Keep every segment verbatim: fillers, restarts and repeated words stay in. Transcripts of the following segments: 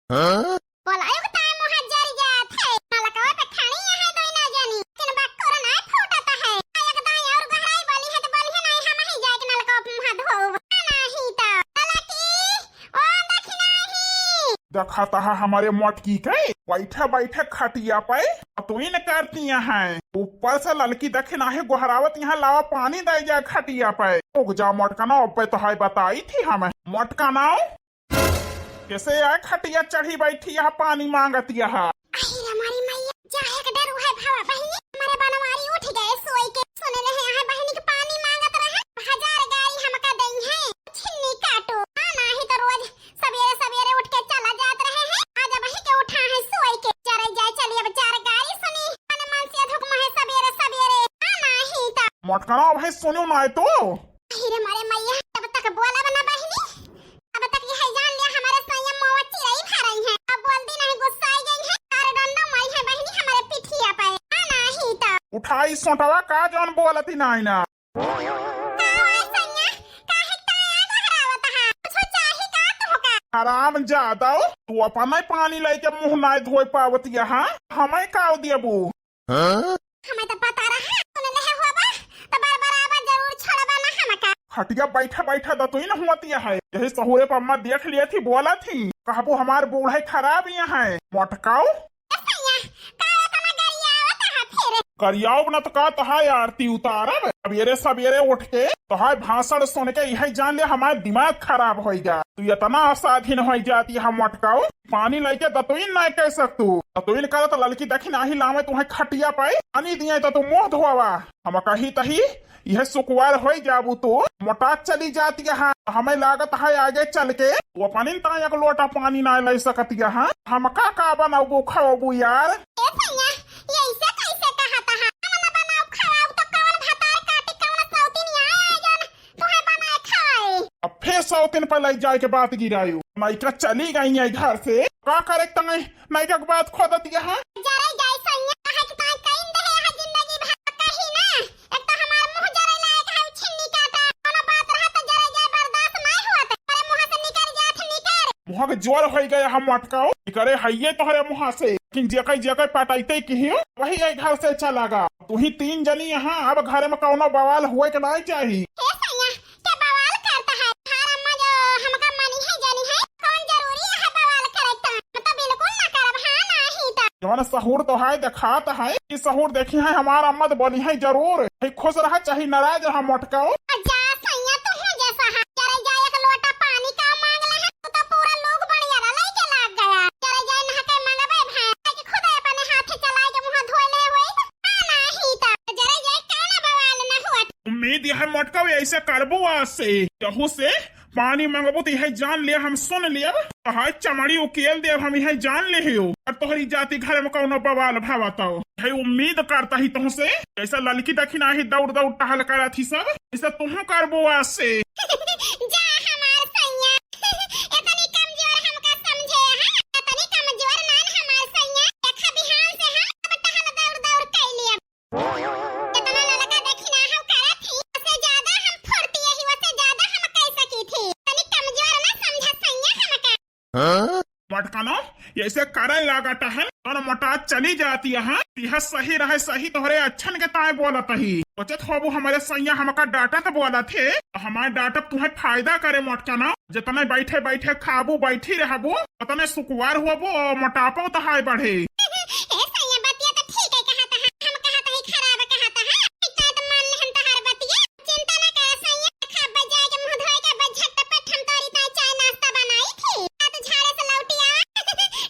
बोला, एक ताई मुँह जर जात है, नलकवा पे खड़ी है दोई ना जानी, लेकिन बक्कुर नाय फूटत है। आ एक दाई और गहराई बोली है तो बोली है, "नहीं, हम ही जाए के नलकवा पे मुँह धोब।" आ नहीं तो, बोला कि, "ओ दखिनाही।" देखा तहा हमरे मोटकी के, बैठे बैठे खटिया पे, आ तू इन करती है। ऊपर से ललकी दखिनाही गोहरावत यहाँ, "लावा पानी दे जा खटिया पे।" उग जा मोटकना, अब पे तो है बताई थी हम। मोटकना, कैसे आए खटिया चढ़ी बैठी यहाँ पानी मांगत यहाँ? अरे हमारी मैया, जाए के डर है भावा बहिनी, हमारे बनवारी उठ गए सोई के, सुने रहे यहाँ बहिनी के पानी मांगत रहे, हजार गारी हमका दई है, छिन्नी काटो। हाँ, नाही तो रोज सबेरे सबेरे उठ के चला जात रहे हैं, आज अब ही के उठा है सोई के, जरे जाए चली अब चार गारी सुनी, मन मन से धुक महे सबेरे सबेरे। हाँ, नाही तो। मोटकना भाई सुनो ना तो। अरे हमारे मैया, तब तक बोला बना बहिनी, तब तक यह जान लिया हमारे सैया मोवा चिरई भरई है। अब बोल दी नहीं गुस्साई गई है, तार डंडा मारी है बहिनी हमारे पिठिया पे। आ नाही तो। उठाई सोटवा का जौन बोलती नाही ना। का है सैया, काहे ताया लहरावत है? कुछ चाही का तुमका? हराम जादव, तू अपना ही पानी लेके मुँह नाय धोए पावत यहाँ, हमें काव देबू? हाँ? हमें तो पता रहा, सुन ले होबा, तो बरबरावा जरूर छोड़बा ना हमका। खटिया बैठा बैठा दतुइन हुअतिया है। यही सहुरे पर अम्मा देख लिए थी, बोला थी, कहबो हमार बूढ़े खराब यहाँ है। मोटकाऊ? ए सैया, का इतना गरियावत है फिर? गरियाओ न तो का तहाय आरती उतारब। सबेरे सबेरे उठ के तहाय भाषण सुन के यही जान ले हमार दिमाग खराब होइगा। तू इतना असाधीन होइ जाती है मोटकाऊ। पानी लइके दतुइन नाय कह सकतू। दतुइन करत ललकी दखिनाही लावे तुहैं खटिया पे। पानी दिए तो तू मुँह धोवा। हम कही तही, यह सुकुवार होई जाबू तू। मोटात चली जाती है। हमें लागत है आगे चल के वो अपनिन ताई एक लोटा पानी नाय ले सकती है। हमका का बनौबू खौबू यार? ए सैया, ये ऐसे कैसे कहत है? हम न बनाओ खवाओ तो कौन भतार काटी, कौन सौतीन यहाँ आए जौन तुहैं बनाए खाए। अब फिर सौतीन पर ले जाए के बात गिरायो। नैका चली गई है घर से। का करे तंगे नैका के बात खोदत यहाँ? जरे जाए सैया, कहे कि ताई कइन दे है जिंदगी भर कही ना। एक तो हमार मुँह जरे लायक है छिन्नी काटा। कोनो बात रहा तो जरे जाए बर्दाश्त नहीं हुआ तो हमारे मुँह से निकल जात निकल। मुँह के जोर होई गया हम मटकाओ। करे हइये तोहरे मुँह से। लेकिन जेके जेके पटाइते की वही ए घर से चला गा। तू ही तीन जनी यहाँ, अब घर में कौनो बवाल हुए के नाई चाही। हे सैया, क्या बवाल करता है? हमार अम्मा जो हमका मनी है, जानी है, कौन जरूरी है बवाल करे का? हम तो बिल्कुल ना करब, हाँ, नाही तो। जवन सहूर तो है, देखात है, ई सहूर देखी है, हमार अम्मा तो बोली है जरूर। है खुश रहा, चाहे नाराज रहा, मोटकाओ। आ जा सैया, तू हूँ जैसा है। जरे जा एक लोटा पानी का मांग ले है, तू तो पूरा लोग बनियारा लेके लाग गया। जरे जा नहा के मंगबे भाई, कि खुद अपने हाथे चलाए के मुँह धोए ले हुए। हाँ, नाही तो। जरे जा, कौनो बवाल ना हुआ। उम्मीद यह मोटकाओ ऐसे करबू आज से। यहू से पानी मंगबू तो यह जान ले, हम सुन लेब। तहार चमड़ी उकेल देब हम, यह जान ले हो। और तोहरी जाति घर में कौनो बवाल भवा तो। यह उम्मीद करता ही तुमसे। जैसे ललकी दखिनाही दौड़ दौड़ टहल करत ही सब, ऐसे तुहूँ करबू आज से। जा हमार सैया, इतनी कमजोर हमका समझे हैं, इतनी कमजोर नान हमार सैया। देखा बिहान से हम अब टहल दौड़ दौड़ कैली अब। इतना ललका दखिनाही करत ही, उससे ज्यादा हम फुर्ती यही, उससे ज्यादा हम कह सकी थी। इतनी कमजोर ना समझा सैया हमका। हाँ? मटकनो, ऐसे करे लागत है, और मोटा चली जाती है। यह सही रहे, सही तोहरे अच्छन के ताए बोलत ही। सोचत होबू हमारे सैया हमका डांटत बोलत है, तो हमारे डांटब तुम्हें फायदा करे मटकनो। जितने बैठे बैठे खाबू, बैठी रहबू, उतने सुकुवार होबू और मोटापो तहाय बढ़े। ए सैया, बतिया तो ठीक है कहत है, हम कहत है खराब कहत है, ठीक है तो मान ले हम तहार बतिया। चिंता ना कर सैया, खाबे जाए के मुँह धोए के बस झटपट हम तोरी ताई चाय नाश्ता बनाई थी। आ तो झाड़े से लौटी आ।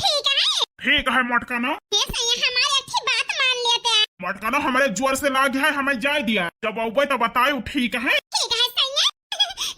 ठीक है। ठीक है मटकनो। हे सैया, हमारी अच्छी बात मान लेते हैं। मटकनो, हमारे जोर से लाग है, हमें जाए दिया। जब अउबे तो बतायू, ठीक है? ठीक है सैया।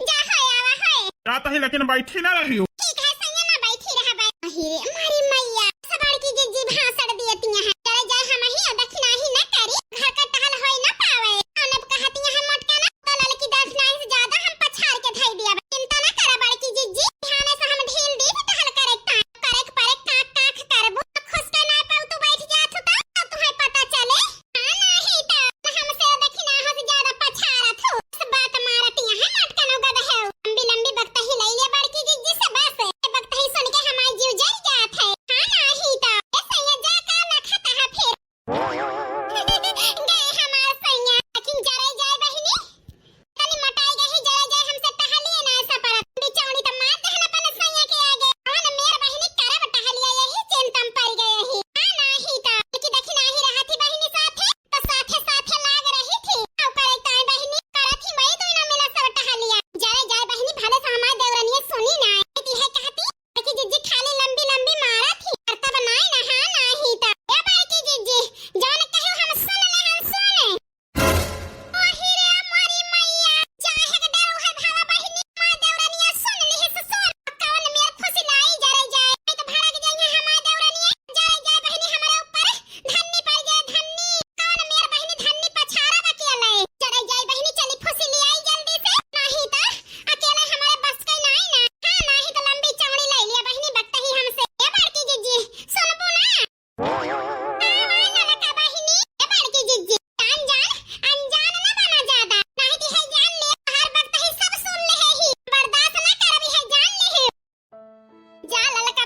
जा होए आवा होए। जात ही, लेकिन बैठी ना रहियो। ठीक है सैया, ना बैठी रहा बैठ। अरे हमारी मैया, सब बड़की जिज्जी भाषण दियती हैं। चले जाए हम ही, दखिनाही ना करी, घर का टहल होई ना पावे। अनब कहती हैं मटकनो, तो ललकी दखिनाही से ज्यादा हम पछाड़ के धई दिया। चिंता ना करा बड़की जिज्जी, बिहाने से हम ढील दी थी टहल करे का, करे के परे काख काख करबू। खुश के ना पाऊ तू बैठ जात हो तो, तो तुम्हें पता चले। हाँ, नाही तो हमसे दखिनाही से ज्यादा पछाड़त हो। बस बात मारत यहाँ मटकनो गदहेउ। लंबी लंबी बकतही लई ले बड़की जिज्जी से बस।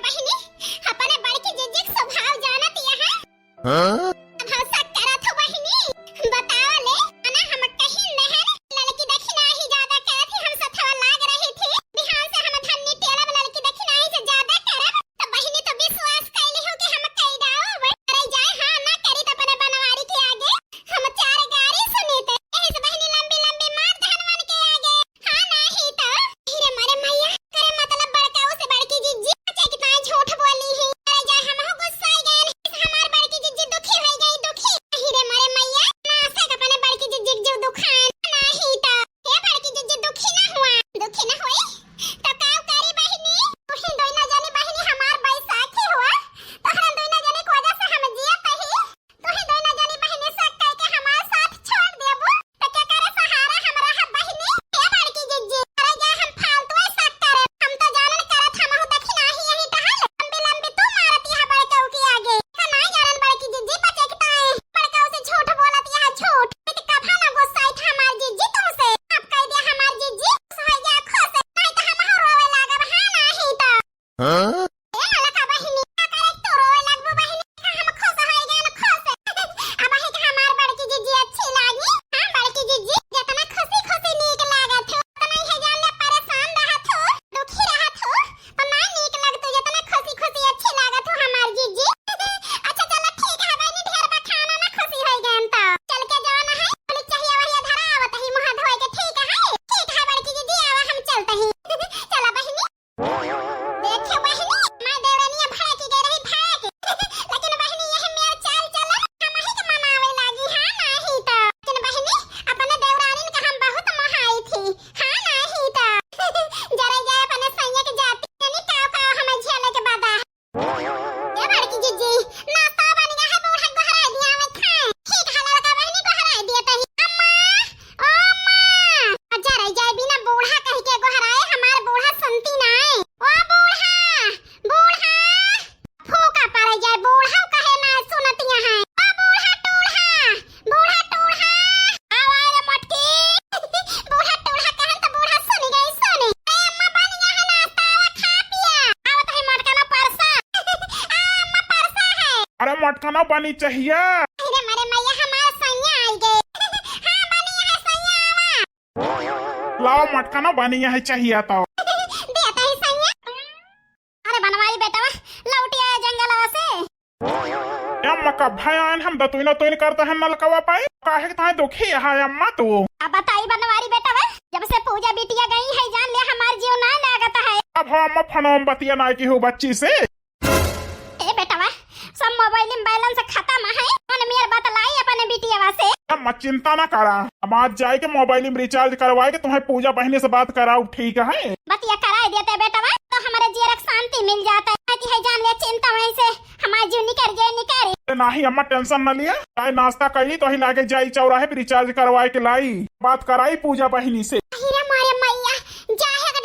बहिनी, अपने बड़की जिज्जी के स्वभाव जानत यह है। हाँ? अब हम शक करत हो बहिनी, बतावा ले, ना हम कहीं नहर ललकी दखिना ही ज्यादा करत ही, हम सथवा लाग रही थी। बिहान से हम धन्नी टेलब ललकी दखिना ही से ज्यादा करब, तो बहिनी तो विश्वास कैली हो कि हम कई डाओ, अरे जाए हाँ ना करी तो अपने बनवारी के आगे हम चार गारी सुनी थे। यही से बहिनी लंबी लंबी मार दहनवन के आगे। हाँ, नाही तो। अरे मोरे मैया, करे मतलब बड़काऊ से बड़की जिज्जी, बच्चे कितना झूठ बोली ही। अरे जा, हमहू गुस्साई गए, हमार बड़की जिज्जी दुखी हो गई, दुखी। अरे मोरे मैया, ना से अपने बड़की जिज्जी के जो दुखाए, नाही तो। हे बड़की जिज्जी, दुखी ना हुआ, दुखी ना हुई, तो का करी बहिनी? तुही दोनों जनी बहिनी हमार बैसाखी हुआ, तोहरा दोनों जनी की वजह से हम जियत ही। तुही दोनों जनी बहिनी शक करके हमार साथ छोड़ देबू, तो केकरे सहारा हम रहब बहिनी? ए बड़की जिज्जी, अरे जा हम फालतू शक करे, हम तो जानन करत हमहू दखिना ही यही टहल। लंबी लंबी तू मारत यह बड़काऊ के आगे। हम नाई जानन बड़की जिज्जी बचे के ताए। बड़काऊ से झूठ बोलत यह झूठ। नहीं तो कभा ना गुस्साई था हमार जिज्जी तुमसे। आप कह दिया हमार जिज्जी, खुश हो गया खुश। नहीं तो हमहू रोवे लागब, हाँ नाही तो। हाँ? ए ललका बहिनी, का करे तू रोवे लगबू बहिनी? का हम खुश होई गए ना खुश? अब ही के हमार बड़की जिज्जी अच्छी लागी? हाँ बड़की जिज्जी, जितना खुशी खुशी नीक लागत हो, उतना ही जान ले परेशान रहत हो, दुखी रहत हो, तो ना नीक लगतू, जितना खुशी खुशी अच्छी लागत हो हमार जिज्जी। अच्छा चलो ठीक है बहिनी, ढेर बखाना ना, खुशी होई गए तो। चल के जवन है, अपनी चाहिए वही धरा आवत ही मुँह धोए के, ठीक है? ठीक है बड़की जिज्जी, आवा हम चलते ही। चला बहिनी। देखे बहिनी, मैं देवरनिया भड़की गई रही भड़क। लेकिन बहिनी, यह मेर चाल चलन हम ही के मनावे लागी, हाँ नाही तो। लेकिन बहिनी, अपने देवरानिन का हम बहुत मोहाई थी, हाँ नाही तो। जरे जाए अपने सैया के जाति, यानी काव काव हमें झेले के बादा। ए बड़की जिज्जी, नाश्ता बन गया है, बूढ़ा गोहराई दिया में खाए। ठीक है ललका बहिनी, गोहराई दिया तही। अम्मा, ओ अम्मा, अच्छा रह जाए, बिना बूढ़ा कह के गोहराए, हमार बूढ़ा सुनती ना है। ओ बूढ़ा, बूढ़ा, फूका पड़ जाए, बूढ़ा कहे ना सुनतिया है। ओ बूढ़ा टूढ़ा, बूढ़ा टूढ़ा, आवा रे मोटकी। बूढ़ा टूढ़ा कहन तो बूढ़ा सुन गई, सुन। ए अम्मा बन गया है नाश्ता, आवा खा पिया। आवत है मोटका ना परसा। आ अम्मा परसा है। अरे मोटका ना बनी चाहिए। अरे मरे मैया हमार सैया आई गए। हाँ बनी है सैया, आवा। लाओ मोटका ना बनी है चाहिए तो। दे आता है सैया। अरे बनवारी बेटवा, लौटी आया जंगलवा से। ए अम्मा, कब है आयन हम दतुइनो तुइन करता है नलकवा पाई? काहे के ताई दुखी है अम्मा तू? अब बताई बनवारी बेटवा, जब से पूजा बिटिया गई है जान ले हमार जीव ना लागत है। अब हो अम्मा, फोनो में बतिया ना की हो बच्ची से। ए बेटवा, सब मोबाइल में बैलेंस खत्म है, मन मेर बतलाई अपने बिटियावा से। अम्मा चिंता ना करा, हम आज जाए के मोबाइल में रिचार्ज करवाए के तुम्हें पूजा बहिनी से बात कराऊ, ठीक है? बतिया कराए देते बेटवा, तो हमारे जियर के शांति मिल जाता है। कहती है जान ले चिंता वहीं से हमार जीव निकर जाए, निकर। अरे नाही अम्मा, टेंशन ना लिया, चाय नाश्ता करी तो ही लागे जाई चौराहे पे रिचार्ज करवाए के लाई, बात कराई पूजा बहिनी से। अरे मारे मैया, जाए के